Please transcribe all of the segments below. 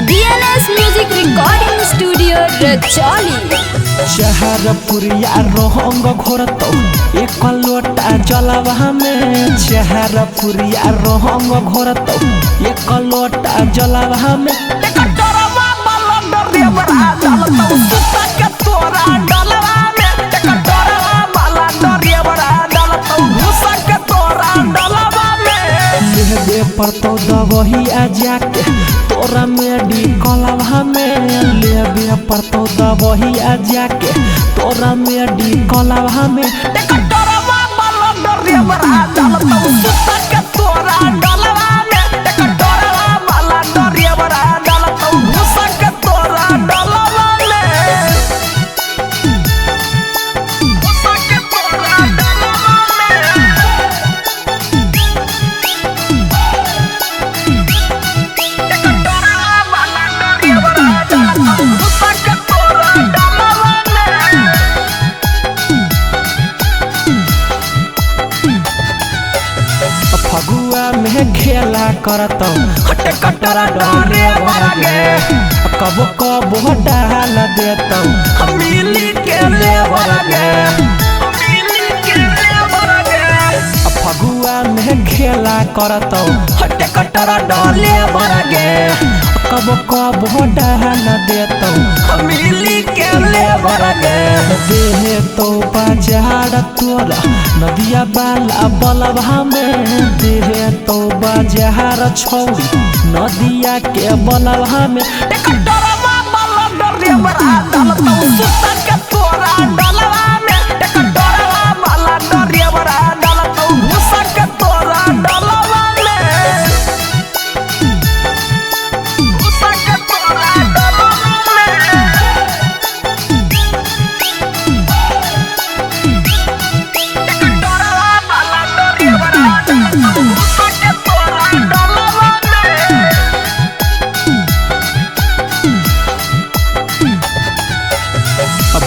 DNS Music Recording Studio Rajoli. शहरपुरिया रोहंग घोरतौ एक लोटा जलवा में। शहरपुरिया रोहंग घोरतौ एक लोटा जलवा में। लेबे पड़तौ दबहिया जाके तोरा मेडिकलवा में। लेबे पड़तौ दबहिया जाके तोरा मेडिकलवा में। फगुआ में खेला करतौ हट कटरा डरे भरगे। कबो कबो डाल देतौ मिली के ले भरगे। फगुआ में खेला करतौ हट कटरा डरे भरगे। कबो कबो डाल देतौ मिली के ले भरगे। देहे तो बाजार तोरा नदिया बाला बलवा में। देहे तो बाजार छौरी नदिया के बलवा में।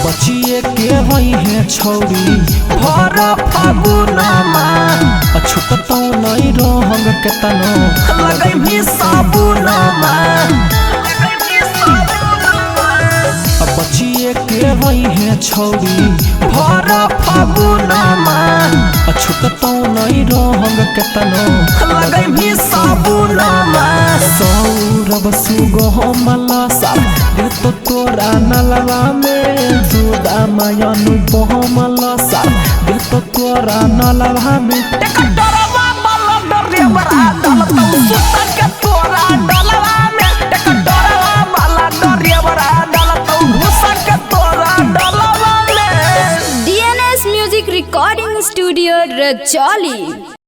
बचिए के वही है छौरी भर फगुनमा। छुटतौ नहीं रोहंग के तनो लगैभी साबुनमा। बचिए के वही है छौरी भर फगुनमा। छुटतौ नहीं रोहंग के तनो लगैभी साबुनमा। सौरभ सुगमला सा देतो तोरा नलवा में। सुदामयनु सा देतो तोरा नलवा में। DNS Music Recording Studio Rajoli.